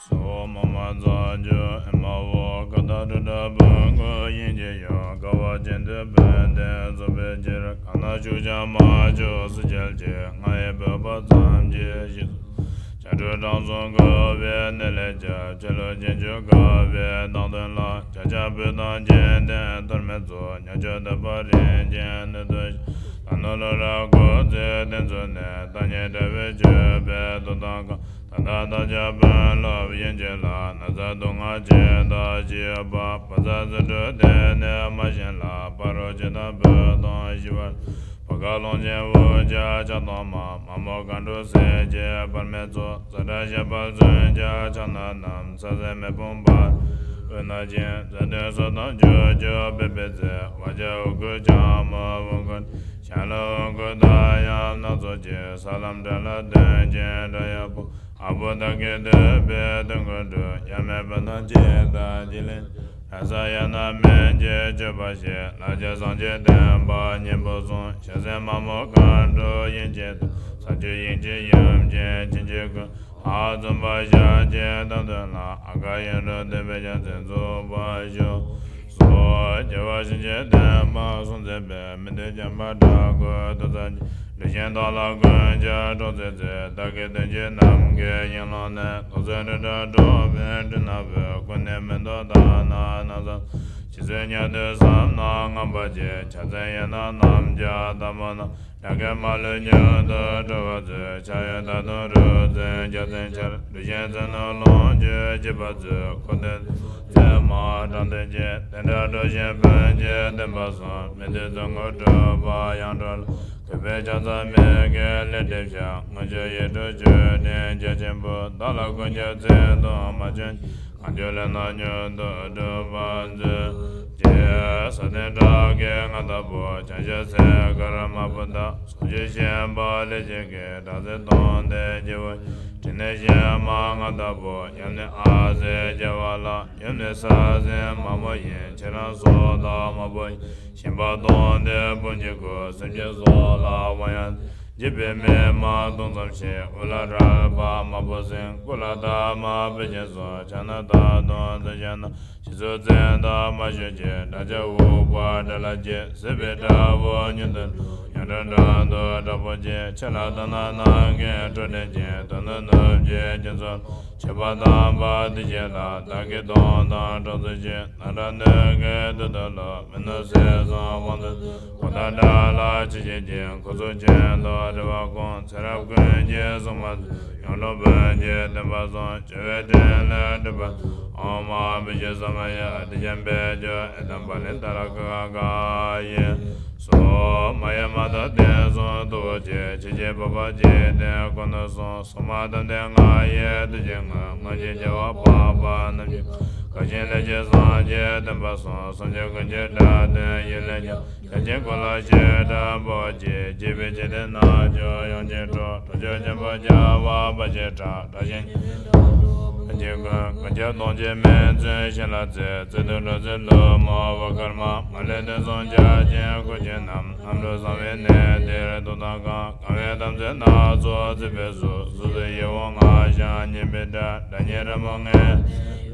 སོགས་མ་མ་ཚང་ཆུ་ཨེ་མ་འོ་ཀ་ད་དྲི་དྲ་བུ་མགོ་ཡིན་གྱི་ཡོད། དགའ་བ་ཅན་དུ་བན་དེ་རྫོགས་པའི་ཕྱིར། གང་ན་བཅུག་ཀྱང་མ་བཅུག་སུ་འཁྱལ་གྱི། ང་ཡི་བོད་པ་ཙམ་གྱི་གཞི། བྱ་སྤྲུལ་དྲང་སྲོང་དགའ་བའི་གནས་ལས་ཀྱང་། ཆ་ལུགས་ཅན་ཆོས་དགའ་བའི་དང་དོན་ལ། བྱ་བྱ་བུ་དང་སྐྱེ་ལྡན་ཐར་མེད་ཚོགས། ཉ་ཆོས་འདོད་པ་རིན་ཆེན་སྣོད་དུ་ཤར། ད་ནོར་ལུ་ར་སྐུ་ཚེ་བསྟན་ཚུལ་ནས། བདག་ཉིད་འབྲེལ་བའི་སྤྱོད་པའི་མཐུ་དང་བཀའ། ད་ལྟ་བདག་ཅག་དཔོན་སློབ་ཡན་ཆད་ལ། ན་ཚ་སྡུག་བསྔལ་ཇི་ལྟར་ཞི་བ། བཛྲ་རྫུ་འཕྲུལ་དེ་ནི་མ་ཞན་ལ། ཕ་རོལ་ཇི་ལྟར་བུ་དང་ཞི་བར། བ་ག་ཀློང་ཆེན་དབུ་རྒྱ་ཕྱག་སྟོང་མ། མ་མོ་མཁའ་འགྲོ་སྲས་བཅས་བར་མའི་ཚོགས། ཛ་དྲག་ཞགས་པ་མཚོན་ཆ་ཕྱག་ན་བསྣམས། ས་གསེར་མེ་དཔུང་འབར་དབུས་ན་འགྱིང་། ཛེ་ཏའི་སོ་ཐམ་ཅོག་ཅོག་སྦེ་བེར་རྩེ། བ་ཅག་འུ་གུ་ལྕགས་མོ་འུ་གུ་ཞལ་ལ་འུ་གུ་དར་དབྱངས་སྣ་ཚོགས་ཀྱི། ས་ལམ་དགྲ་ལྷ་གདོན་གྱིས་བྲལ་ཡག་པོ། ཨ་བུ་བདག་གིས་འདོད་པའི་དོན་ཀུན་འགྲུབ། ཡབ་མེས་བུ་དང་སྐྱེ་མཐའ་གཅིག་ལེན། ར་ས་ཡ་ན་མན་གྱི་སྤྱོད་པ་བཤད། ལ་རྒྱ་སངས་རྒྱས་བསྟན་པ་སྙིང་པོ་བཟུང་། ཞལ་གསེར་མ་མོ་མཁའ་འགྲོ་ཡན་ཆད་དུ། ས་བཅུ་དབྱིངས་ཀྱི་ཡུམ་ཆེན་བྱིན་གྱིས་བསྐུལ། ལྷ་བཙུན་པ་ཞབས་ཀྱི་བསྟན་དོན་ལ། ཨ་ག་ཡུལ་འགྲོ་འདོད་པའི་རྒྱལ་མཚན་རྫོགས་པར་ཤོག་སོགས་རྒྱལ་བ་གཤིན་རྗེའི་བསྟན་པ་སྲུང་མཛད་པའི། མི་མཐུན་བྱམས་པ་དགྲ་རྒོལ་གདུག་ཚོགས་ཀྱི། འགྲོ་ཆེན་དག་ལ་ཀུན་ཁྱབ་གྲོགས་བྱེད་ཚེ། བདག་གི་དོན་ཆེན་ནམ་མཁའི་དབྱིངས་ལ་གནས། རྟོག་ཚོགས་དྲི་བྲལ་འགྲོ་བའི་སྤྲིན་ནག་པོས། ཀུན་ནས་མི་འདོར་དག་སྣང་ན་བསམ། རྗེ་བཙུན་ཉན་ཐོས་བསམ་རྣམས་ངང་པར་བརྒྱན། ཕྱག་འཚལ་ཡན་ལག་རྣམས་ཀྱང་དམ་པོར་གནང་། ལས་ཀྱི་མ་ལུས་མྱུར་དུ་གྲོལ་བར་མཛོད། ཕྱག་གཡས་དར་དུང་རུ་འཛིན་རྒྱལ་མཚན་འཕྱར། འགྲོ་ཆེན་ཚེ་ནོར་ལོངས་སྤྱོད་སྤྱད་པར་མཛོད། འཁོར་འདས་མཚན་མ་དྲང་དོན་ཅན། དེ་འདྲ་འགྲོ་ཆེན་དཔོན་གྱི་བསྟན་པ་བཟང་། མི་མཐུན་རྫོགས་སྐུ་གྲུབ་པ་ཡང་གྲོལ་ལ། གུས་པས་ཕྱག་འཚལ་མོས་གུས་ལེགས་འདེབས་ཤིང་། མངོན་སྤྱོད་ཡིད་སྤྲུལ་མཆོད་སྤྲིན་རྒྱ་ཆེན་པོས། བདག་ལ་ཀུན་ཁྱབ་ཚེ་དང་མ་བྱོན། གང་བྱོན་ལས་རྣམས་མྱུར་དུ་འགྲུབ་པར་མཛོད། ཅེས་ས་སྟེང་བྲག་གི་མངའ་བདག་པོ། བྱང་ཆུབ་སེམས་དཀར་དམར་པོ་དང་། ཕྱོགས་བཅུའི་ཞིང་པ་ལས་བྱེད་ཀྱི། སྒྲ་ཚད་སྟོང་ལྡན་རྒྱལ་པོ། ཕྲིན་ལས་བཞི་མ་མངའ་བདག་པོ། ཡབ་ནི་ཨ་ཙི་རྒྱལ་བ་ལ། ཡུམ་ནི་ས་སྲིན་མ་མོ་ཡིན། ཁྱེད་རང་སྲོག་བདག་དམར་པོ་ཡིན། ཞིང་པ་སྟོང་ལྡན་སྤུན་གྱི་སྐུ། སེམས་ཅན་སྲོག་ལ་དབང་ཡང་། འཇིགས་པའི་མི་མ་སྟོང་ཙམ་ཞིག་དབུ་ལ་རལ་པ་དམར་པོ་ཟིན། སྐུ་ལ་ཐ་མ་བེ་ཅོན་སོགས། ཕྱག་ན་དར་དུང་མཚོན་ཆ་བསྣམས། ཞིང་སོགས་བཙན་དང་མ་ཞུ་ཅིག་དགྲ་ཇག་འུག་པ་དགྲ་ལྷ་འགྱེད། སྲིད་པའི་དགྲ་བོ་མྱུར་དུ་འགྲོ། ཡ་ འགྲོ་འགྲོ་འདུག་དྲག་པོ་ཆེ། ཆེ་ལ་དག་ན་ནམ་མཁའི་འཕྲོ་ལྡན་ཅན། དོན་དུ་ནུབ་ཀྱི་རྒྱ་མཚོ་ལ། ཆོས་པ་དམ་པ་དེ་བཞིན་ལ། བདག་གིས་སྟོང་དང་གྲངས་སུ་ཆོད། ནམ་ར་སྣོད་ཀྱི་དུས་སུ་ལོ། མི་ནུབ་ཟེར་གསུངས་དབང་དུ། གོ་ཐང་བཀྲ་ལ་ཆོས་བྱེད་ཅིང་། ཁོ་ཚོགས་ཆེན་དུ་འགྲོ་བ་ཀུན། ཚེ་རབས་ཀུན་གྱི་སྲུང་མ་ཚོས། ཡང་སྟོན་བོན་གྱི་བསྟན་པ་སྲུང་། བྱ་བའི་ཕྲིན་ལས་སྒྲུབ་པ། ཨོཾ་ཨཱཿབི་ཞྭ་ས་མ་ཡ། ཨ་ཏི་ཤམ་བྷེ་ཇོ། ཨེ་ཏམ་བ་ལི་ཏཱ་ར་ཀ་ག་ཡེ་སྭཱ་ཧཱ། མ་ཡེ་མ་ཐར་བསྟན་སྲུང་སྟོབས་ཆེ། ཆོས་ཀྱི་འཕགས་པ་འཇིག་རྟེན་ཀུན་ཏུ་གསུངས། སོ་མ་དམ་ལྡན་ང་ཡི་གདུལ་བྱའི་དངོས། ང་ཞེས་བྱ་བ་འཕགས་པ་རྣམས་ཀྱི། གང་ཞིག་ལས་སྐྱེས་སངས་རྒྱས་བསྟན་པ་སྲུང་། སངས་རྒྱས་ཀུན་གྱི་སྒྲ་དོན་ཡིད་ལ་ཉན། ཡང་ཅིན་ཀུན་ལ་ཞེས་གྲགས་འབོད་ཅིག། སྐྱེས་པའི་ཆེ་འདོད་རྣམས་ཀྱང་ཡང་ཅིན་འགྲོ། གྲོགས་ཆོས་ཆེན་པོ་བྱ་བ་འབའ་ཞིག་གྲགས། གྲགས་ཤིང་ཉེ་བའི་འགྲོ་དྲུག་ཀུན། གང་ཞིག་གདུལ་བྱའི་མིང་མཚོན་བྱིན་རླབས་མཛད། བརྩེ་གདུང་འགྲོ་ཚུལ་ལྷུན་མ་བ་ཀརྨ། མ་ལུས་བསྟན་སྲུང་བྱ་ཆེན་སྐུ་མཆེད་རྣམས། རྣམ་གྲོལ་གསང་བའི་གནས་འདིར་ཐུགས་དམ་བསྐང་། གང་བའི་དམ་ཚིག་སྣ་ཚོགས་བརྩེགས་པའི་གཟུགས། གཟུགས་སུ་ཡིད་འོང་སྔགས་ཤམ་སྙན་པའི་སྒྲ། སྒྲ་སྙན་རོལ་མོ་ངེའི་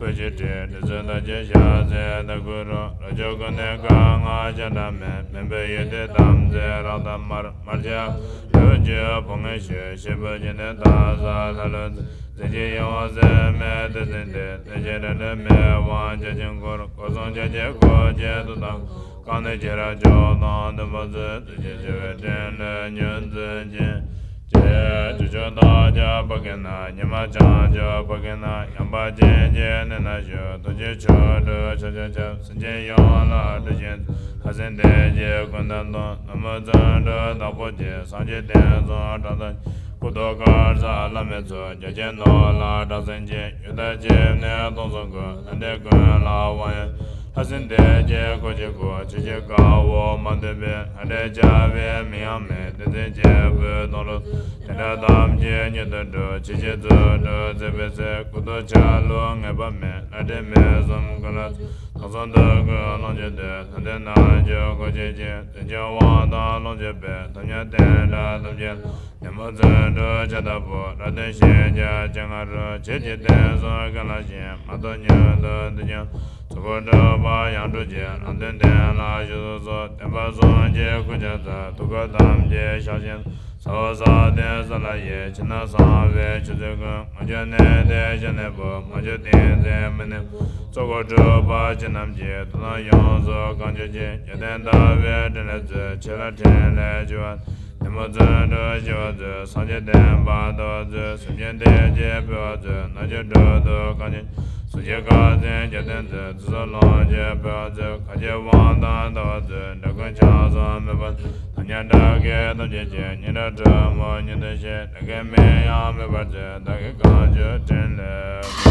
སྤོས་ཀྱིས་སྤྲས། དྲི་ཚོན་དར་གྱི་ཞལ་ཟས་དར་གོས་རོལ། རོལ་ཆུང་ཀུན་ནས་དཀར་མངར་སྐྱ་བྲ་མེད། མེ་བོས་ཡུལ་དུས་དམ་ཚིག་རཀྟ་དམར། དམར་ཆ་ལུ་གུ་ཕོ་ངས་ཞུ། ཤེལ་བུ་ཅན་དེ་དར་ས་ལྷ་ལུ་རྩེ། རྩེ་གཅིག་ཡིད་འོང་ཟེར་མེད་དེ་ཚིག་འདི། དེ་ཕྱིར་སྒྲ་སྒྲོལ་མའི་དབང་བྱ་ཆེན་སྐོར། སྐོར་གསུམ་ཕྱག་རྒྱའི་སྐོར་གྱིས་ཐུགས་དམ་བསྐང་། གང་ནས་ཁྱེད་རང་མཆོག་དང་མཐུན་པར་མཛོད། དེ་ཕྱིར་བྱ་བའི་ཕྲིན་ལས་མྱུར་མཛད་ཅིང་། ཀྱེ་ཇོ་ཇོ་བདག་ཅག་ཕ་གི་ན། ཉི་མ་བྱང་ཆུབ་ཕ་གི་ན། ཡངས་པ་ཅན་གྱི་གནས་ན་བཞུགས། རྡོ་རྗེ་མཆོག་སྤྲུལ་ཕྱག་རྒྱ་ཆེན། སེམས་ཅན་ཡོངས་ལ་སྒྲུབ་ཆེན། ལྷ་སྲིན་སྡེ་བརྒྱད་ཀུན་དང་མཐུན། ནུབ་མོ་བརྩོན་འགྲུས་བདག་པོ་ཆེ། སངས་རྒྱས་བསྟན་སྲུང་དགྲ་སྟོབས་ཆེ། སྐུ་ཐོག་དཀར་གསལ་བླ་མའི་ཚོགས། རྒྱ་ཆེན་ནོར་ལྷ་དྲག་སེང་ཆེན། ཡུལ་དང་ཆིབས་ནས་སྟོང་གསུམ་མགོན། ལྷ་འདྲེ་ཀུན་ལ་དབང་ཡོད། ལྷ་སྲིན་སྡེ་བརྒྱད་འཁོར་གྱིས་བསྐོར། ཆོས་ཀྱི་དཀར་པོ་མ་ཐོན་པའི། ལྷ་འདྲེ་བྱ་བའི་མིང་ཡང་མེད། བསྟན་འཛིན་རྒྱལ་པོའི་དོན་ལུ། དེ་འདྲ་ཐམས་ཅད་མྱུར་དུ་འགྲུབ། ཆོས་ཀྱི་རྫུ་འཕྲུལ་མཛད་པའི་ཚེ། སྐུ་ཐོག་ཆ་ལུགས་ངེས་པ་མེད། ལྷ་འདྲེ་མི་གསུམ་ཀུན་ལ། དུག་གསུམ་དུག་ཀུན་ལོངས་སྤྱོད་དེ། ལྷ་འདྲེ་རྣམས་ཀྱང་འཁོར་བཅས་ཀྱིས། བརྩོན་འགྲུས་དབང་ཐང་ལོངས་སྤྱོད་པའི། ཐབས་ཉམས་བསྟན་དགྲ་ཐམས་ཅད་ལ། ནུབ་མོ་བརྩོན་འགྲུས་ཕྱག་བདར་པོ། རབ་བརྟན་ཤེས་བྱ་སྤྱན་སྔ་རུ། ཆོས་ཀྱི་བསྟན་སྲུང་མཁན་ལ་བཞེངས། མ་ཐོབ་མྱུར་དུ་འདི་ཀྱང་། ཚོགས་འཁོར་སྒྲུབ་པ་ཡང་སྒྲུབ་ཅིང་། རབ་བརྟན་བསྟན་ལ་གཞི་སོ་སོ། བསྟན་པ་སྲུང་ཕྱིར་སྐུ་ཕྱག་འཚལ། ཐུགས་ཀར་ཐམས་ཅད་བཞག་ཅིང་། ས་འོག་ས་སྟེང་ས་བླ་ཡི། ཕྱི་ནང་གསང་བའི་མཆོད་རྫས་ཀུན། ངོ་མཆོད་ནས་ཏེ་ཞལ་ནས་འབུལ། མ་མཆོད་ཏིང་འཛིན་མི་ནུབ། ཚོགས་འཁོར་སྒྲུབ་པ་ཅན་རྣམས་ཀྱིས། ཐུགས་དམ་ཡོངས་སུ་གང་བསྐྱོད་ཅིང་། རྒྱལ་བསྟན་དར་བའི་ཕྲིན་ལས་མཛོད། ཆོས་ལ་ཕྲིན་ལས་ཆེ་བ། ནུབ་མོ་བརྩོན་འགྲུས་ཆེ་བ་མཛོད། སངས་རྒྱས་བསྟན་པ་དར་བ་མཛོད། སེམས་ཅན་བདེ་སྐྱིད་འཕེལ་བ་མཛོད། ན་གཞོན་འགྲོ་འདུག་གང་ཅན། གཟུགས་ཅན་དཀར་ཟས་འཇམ་དོན་མཛོད། ཚེ་སྲོག་ལོངས་སྤྱོད་འཕེལ་བར་མཛོད། ཁ་རྗེ་དབང་ཐང་དར་བར་མཛོད། དགྲ་རྐུན་ཆགས་སོགས་མེད་པར་མཛོད། ཐ་སྙད་དགྲ་བགེགས་ཐམས་ཅད་ཞི། སྙན་གྲགས་སྒྲོལ་མ་མྱུར་དུ་ཞི། བདག་གི་མིང་ཡང་མེད་པར་མཛོད། བདག་གིས་གང་བསྐྱོད་ཕྲིན་ལས།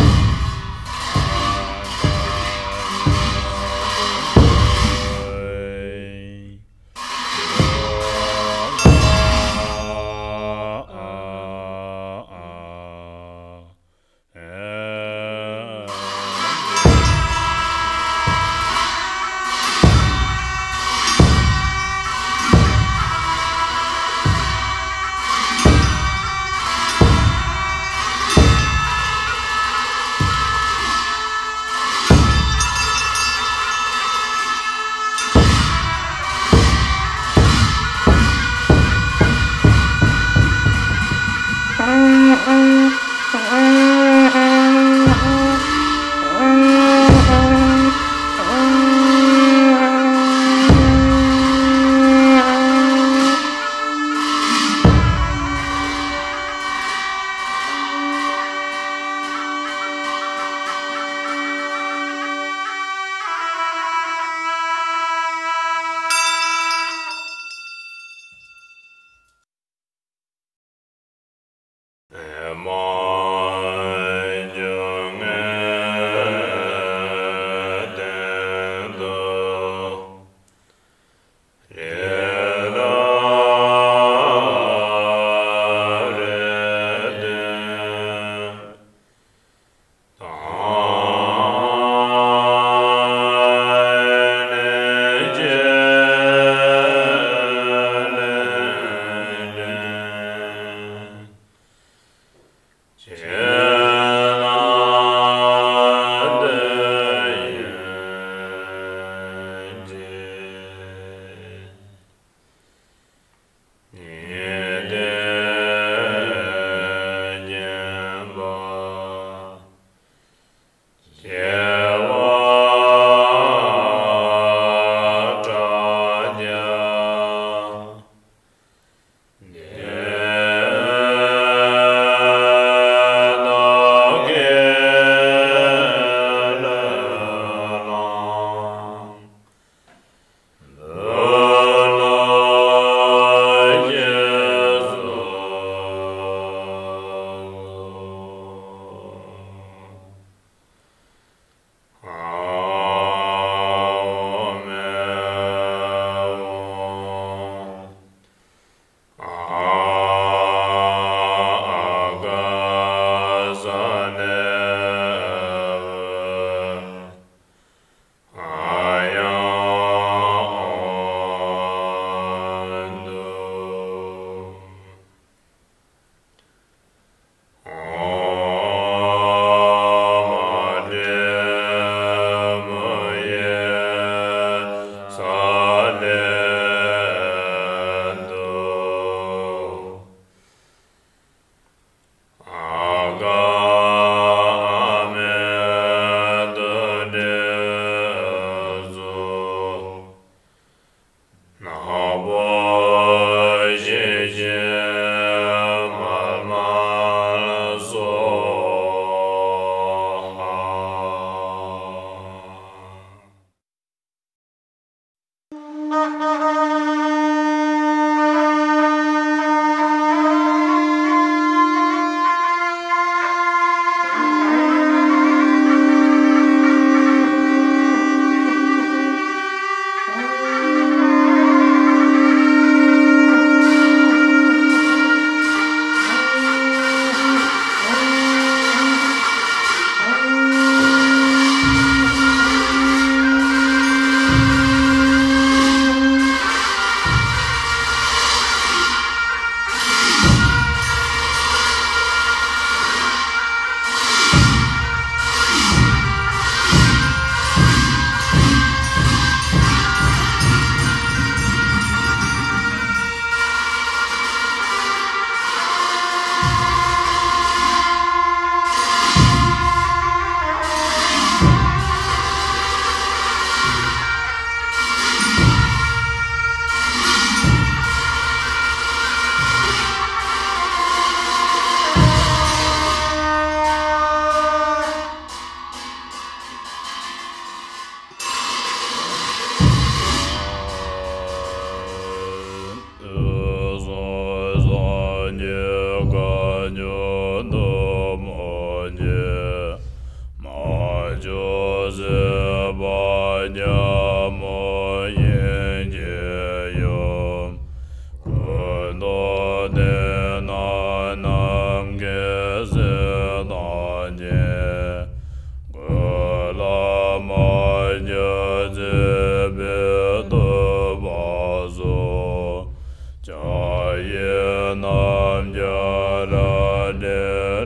ཁྱབ་བརྡལ་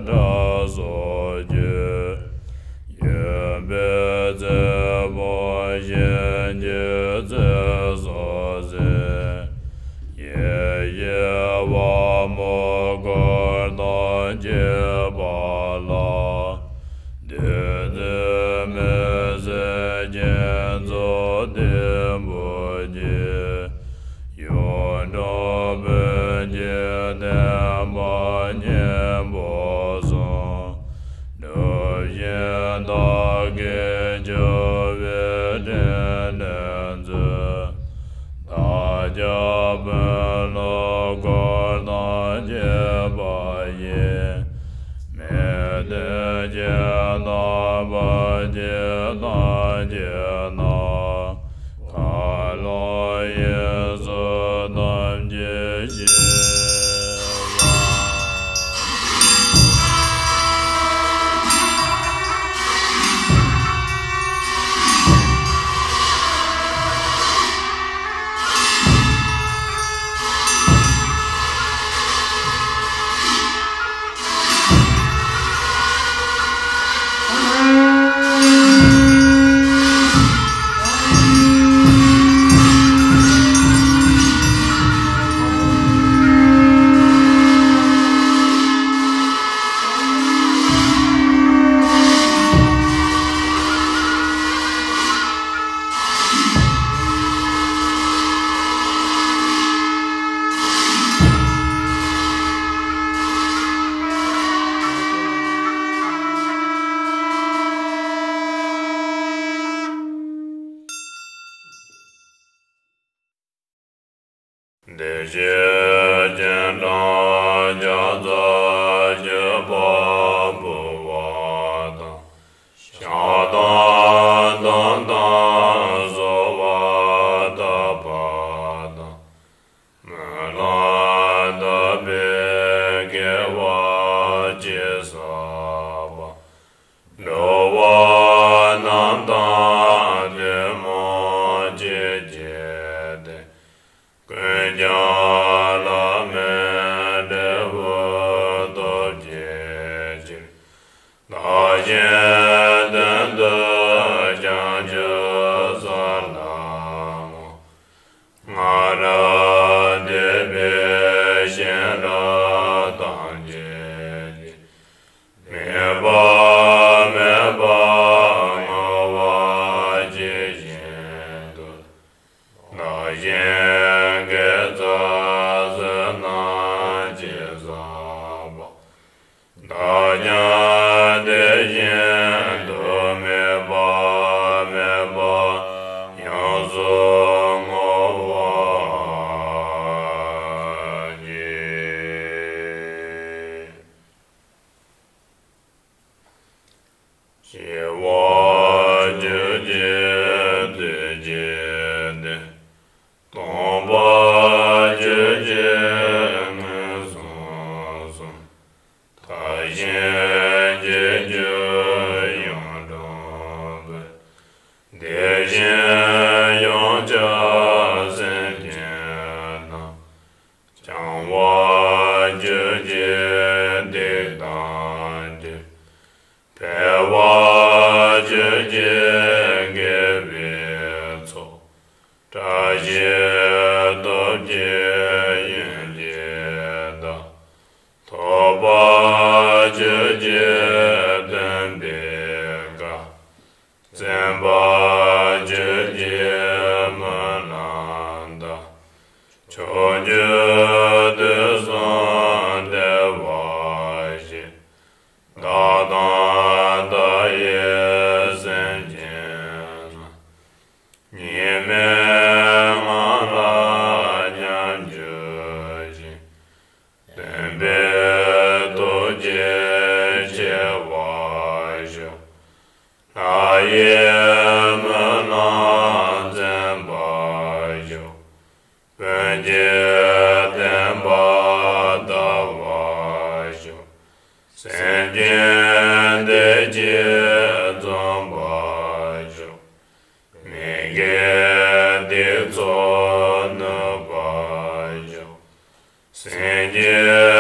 བྲལ་སོགས་ཀྱི། ཡོན་པོའི་ཚེ་འཕོས་གཤིན་རྗེའི་ཚེ་སྲོག་འཛིན། ཡེ་ཤེས་དཔལ་མོའི་འཁོར་དང་བཅས་པ་ལ། བདུད་རྩི་མུན་སེལ་ཁྱུང་མཆོག་ལྡེམ་པོ་གྱིས། ཡུངས་འབྲུམ་བུམ་གྱི་ཐེམ་པ་གཉན་པོ་གསུམ། གྲུབ་ཆེན་དག་གིས་སྤྱོད་པའི་ཕྲིན་ལས་མཛོད། བདག་ཅག་དཔོན་སློབ་འཁོར་དང་བཅས་པ་ཡི། མི་མཐུན་རྐྱེན་དང་བར་ཆད་ཐམས་ཅད་ནས། གང་ལ་གཡེང་ཟུག་ཐམས་ཅད་ཞི་བར་བདེ་གཤེགས་སྤྱན་དྲངས་ཕྱག་འཚལ་བཞུགས་པ་འབུལ་བ་དང་། ཞལ་དང་དུང་དང་གསོལ་བ་བཏབ་པ་དང་། སྨོན་ལམ་བཏབ་པའི་དགེ་བ་ཅི་བསགས་པ། འགྲོ་བ་རྣམས་དང་ཐུན་མོང་ཅི་བྱས་ཏེ། ཀུན་ཀྱང་བླ་མེད་འབྲས་བུ་ཐོབ་བྱའི་ཕྱིར། བདག་གཞན་དོན་དུ་བྱང་ཆུབ་སེམས་ལ་བསྔོ། སྔར་བསྡུས་པའི་བྱིན་རླབས་ཐམས་ཅད་ཀྱིས། དམིགས་པ་མེད་པར་བསྔོ་བ་ཇི་བཞིན་དུ། བདག་གཞན་དགེ་རྩ་བསོད་ནམས་ཅི་བསགས་པ། བདག་ཀྱང་དེ་བཞིན་དུ་དམིགས་པ་མེད་པར་ཡོངས་སུ་བསྔོ་བར་བགྱི། བཞི་པ་ཆོས་ཀྱི་མཐུ་ཆེན་ཏེ། སྟོང་པ་ཆོས་ཀྱི་མངོན་སུམ་གསུམ། མཐའ་གཞན་གྱི་རྒྱུ་ཡང་དྲང་པོ། དེ་བཞིན་ཡང་དག་སེམས་ཅན་རྣམས། བྱང་བ་ཆོས་ཀྱི་སྡིག་དང་བཅས། འཕེལ་བ་ཆོས་ཀྱི་དགེ་བའི་ཚོགས། བཀྲ་ཤིས་སྟོབས་ཀྱིས་ཡུན་གྱིས་འདའ། ཐོབ་པ་ཆོས་ཀྱི་སྟོན་པའི་བཀའ། བརྩོན་པ་ཆོས་ཀྱི་སྨོན་ལམ་དང་། ཕྱོགས་བཅུ་དུས་གསུམ་བདེ་བར་གཤེགས། བདག་དང་མཐའ་ཡས་སེམས་ཅན་རྣམས། ཉེས་མེད་ངང་ལ་ཉམས་བཅུག་ཅིང་། སྟོན་པའི་ཐུགས་རྗེ་ཆེ་བར་ཤོག། ལྷ་ཡི་སྨོན་ལམ་འཛིན་པར་ཤོག། ཀུན་གྱིས་བསྟན་པ་དར་བར་ཤོག། སེམས་ཅན་བདེ་སྐྱིད་འཛོམས་པར་ཤོག། མི་དགེ་སྡིག་ཚོགས་ནུབ་པར་ཤོག། སེམས་ཅན་